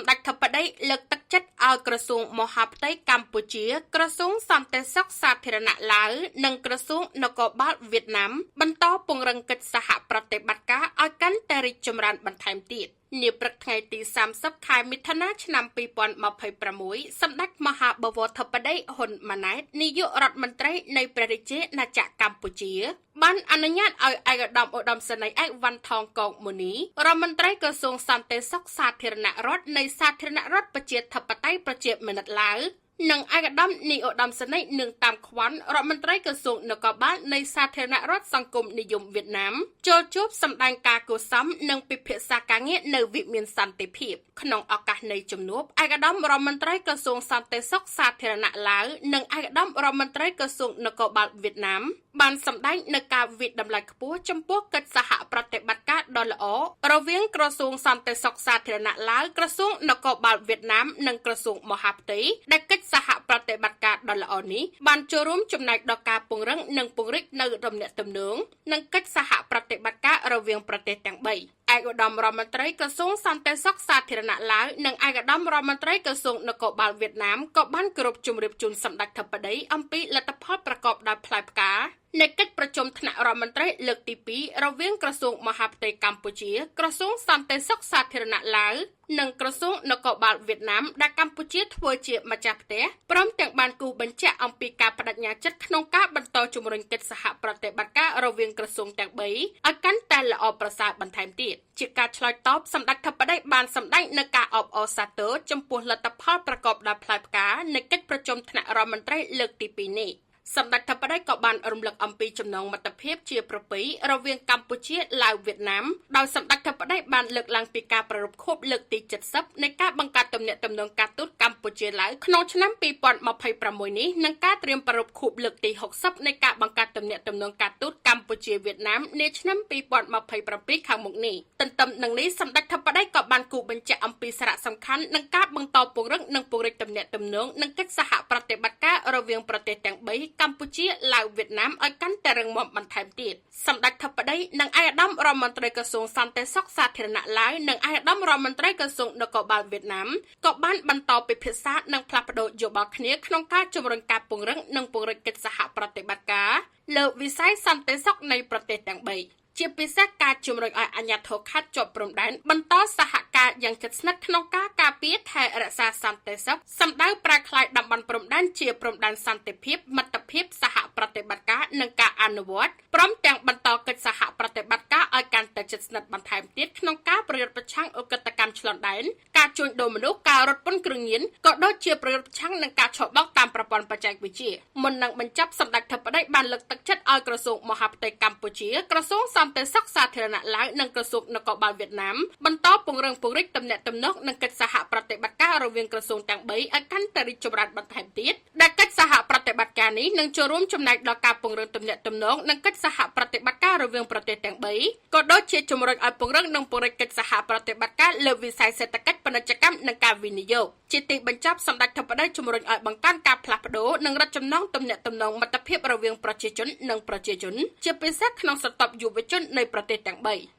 សម្ដេចធិបតីលើកទឹកចិត្តឲ្យក្រសួងមហាផ្ទៃកម្ពុជា ក្រសួងសន្តិសុខសាធារណៈឡាវនិងក្រសួងនគរបាលវៀតណាមបន្តពង្រឹងកិច្ចសហប្រតិបត្តិការឲ្យកាន់តែរីកចម្រើនបន្ថែមទៀត។ នាព្រឹកថ្ងៃទី30ខែមិថុនាឆ្នាំ2026សម្ដេចមហាបវរធិបតីហ៊ុនម៉ាណែតនាយករដ្ឋមន្ត្រីនៃព្រះរាជាណាចក្រកម្ពុជា បានអនុញ្ញាតឲ្យឯកឧត្តមឧត្តមសេនីយ៍ឯកវ៉ាន់ថងកងមុនីរដ្ឋមន្ត្រីក្រសួងសន្តិសុខសាធារណរដ្ឋនៃសាធារណរដ្ឋប្រជាធិបតេយ្យប្រជាមានិតឡាវនិងឯកឧត្តមនាយឧត្តមសេនីយ៍នឿងតាមខ្វាន់រដ្ឋមន្ត្រីក្រសួងនគរបាលនៃសាធារណរដ្ឋសង្គមនិយមវៀតណាមចូលជួបសម្ដែងការគួរសមនិងពិភាក្សាការងារនៅវិមានសន្តិភាព។ ក្នុងឱកាសនៃជំនួបឯកឧត្តមរដ្ឋមន្ត្រីក្រសួងសន្តិសុខសាធារណៈឡាវនិងឯកឧត្តមរដ្ឋមន្ត្រីក្រសួងនគរបាលវៀតណាមបានសម្ដែងនូវការវាយតម្លៃខ្ពស់ចំពោះកិច្ចសហប្រតិបត្តិការដ៏ល្អរវាងក្រសួងសន្តិសុខសាធារណៈឡាវក្រសួងនគរបាលវៀតណាមនិងក្រសួងមហាផ្ទៃដែលកិច្ចសហប្រតិបត្តិការដ៏ល្អនេះបានចូលរួមចំណែកដល់ការពង្រឹងនិងពង្រីកនូវទំនាក់ទំនងនិងកិច្ចសហប្រតិបត្តិការរវាងប្រទេសទាំងបី។ ឯកឧត្តមរដ្ឋមន្ត្រីក្រសួងសន្តិសុខសាធារណៈឡាវនិងឯកឧត្តមរដ្ឋមន្ត្រីក្រសួងនគរបាលវៀតណាមក៏បានគោរពជម្រាបជូនសម្ដេចធិបតីអំពីលទ្ធផលប្រកបដោយផ្លែផ្កានៃកិច្ចប្រជុំថ្នាក់រដ្ឋមន្ត្រីលើកទី2រវាងក្រសួងមហាផ្ទៃកម្ពុជាក្រសួងសន្តិសុខសាធារណៈឡាវនិងក្រសួងនគរបាលវៀតណាមដែលកម្ពុជាធ្វើជាម្ចាស់ផ្ទះព្រមទាំងបានគូសបញ្ជាក់អំពីការបដិញ្ញាចិត្តក្នុងការបន្តជំរុញកិច្ចសហប្រតិបត្តិការរវាងក្រសួងទាំង3ឲ្យកាន់តែល្អប្រសើរបន្ថែមទៀត។ ជាការឆ្លើយតបសម្ដេចធិបតីបានសម្ដែងនូវការអបអរសាទរចំពោះលទ្ធផលប្រកបដោយផ្លែផ្កានៃកិច្ចប្រជុំថ្នាក់រដ្ឋមន្ត្រីលើកទី2នេះ។ សម្ដេចធិបតីក៏បានរំលឹកអំពីចំណងមិត្តភាពជាប្រពៃរវាងកម្ពុជាឡាវវៀតណាមដោយសម្ដេចធិបតីបានលើកឡើងពីការប្រារព្ធខួបលើកទី70នៃការបង្កើតទំនាក់ទំនងការទូតកម្ពុជាឡាវក្នុងឆ្នាំ2026នេះនិងការត្រៀមប្រារព្ធខួបលើកទី60នៃការបង្កើតទំនាក់ទំនងការទូតកម្ពុជាវៀតណាមនាឆ្នាំ2027ខាងមុខនេះ។ ទន្ទឹមនឹងនេះសម្ដេចធិបតីក៏បានគូសបញ្ជាក់អំពីសារៈសំខាន់នឹងការបន្តពង្រឹងនិងពង្រីកទំនាក់ទំនងនិងកិច្ចសហប្រតិបត្តិការរវាងប្រទេសទាំង3កម្ពុជាឡាវវៀតណាមឲ្យកាន់តែរឹងមាំបន្ថែមទៀត។ សម្ដេចធិបតីនិងឯកឧត្តមរដ្ឋមន្ត្រីក្រសួងសន្តិសុខសាធារណៈឡាវនិងឯកឧត្តមរដ្ឋមន្ត្រីក្រសួងនគរបាលវៀតណាមក៏បានបន្តពិភាក្សានិងផ្លាស់ប្ដូរយោបល់គ្នាក្នុងការជំរុញការពង្រឹងនិងពង្រីកកិច្ចសហប្រតិបត្តិការលើវិស័យសន្តិសុខនៃប្រទេសទាំង3ជាពិសេសការជំរុញឲ្យអាជ្ញាធរខេត្តជាប់ព្រំដែនបន្តសហការយ៉ាងជិតស្និទ្ធក្នុងការការពារថែរក្សាសន្តិសុខសម្ដៅប្រែក្លាយតំបន់ព្រំដែនជាព្រំដែនសន្តិភាពមិត្តភាពសហប្រតិបត្តិការនិងការអនុវត្តព្រមទាំងបន្តកិច្ចសហប្រតិបត្តិការឲ្យកាន់តែជិតស្និទ្ធបន្ថែមទៀតក្នុងការប្រយុទ្ធប្រឆាំងឧក្រិដ្ឋកម្មឆ្លងដែនការជួញដូរមនុស្សការរត់ពន្ធគ្រឿងញៀនក៏ដូចជាប្រយុទ្ធប្រឆាំងនឹងការឆបោកតាមប្រព័ន្ធបច្ចេកវិទ្យា។ មុននឹងបញ្ចប់សម្ដេចធិបតីបានលើកទឹកចិត្តឲ្យក្រសួងមហាផ្ទៃកម្ពុជាក្រសួងសន្តិសុខសាធារណៈឡាវនិងក្រសួងនគរបាលវៀតណាមបន្តពង្រឹងពង្រីកទំនាក់ទំនងនិងកិច្ចសហប្រតិបត្តិការរវាងក្រសួងទាំង3ឲ្យកាន់តែរីកចម្រើនបន្ថែមទៀតដែលកិច្ចសហប្រតិបត្តិការនេះនឹងចូលរួមចំណែកដល់ការពង្រឹងទំនាក់ទំនងនិងកិច្ចសហប្រតិបត្តិការរវាងប្រទេសទាំង3ក៏ដូចជាជំរុញឲ្យពង្រឹងនិងពង្រីកកិច្ចសហប្រតិបត្តិការលើវិស័យសេដ្ឋកិច្ចពាណិជ្ជកម្មនិងការវិនិយោគ។ ជាទីបញ្ចប់សម្ដេចធិបតីជំរុញឲ្យបង្កើនការផ្លាស់ប្ដូរនិងរឹតចំណងទំនាក់ទំនងមិត្តភាពរវាងប្រជាជននិងប្រជាជនជាពិសេសក្នុងស្រទាប់យុវជននៃប្រទេសទាំង3។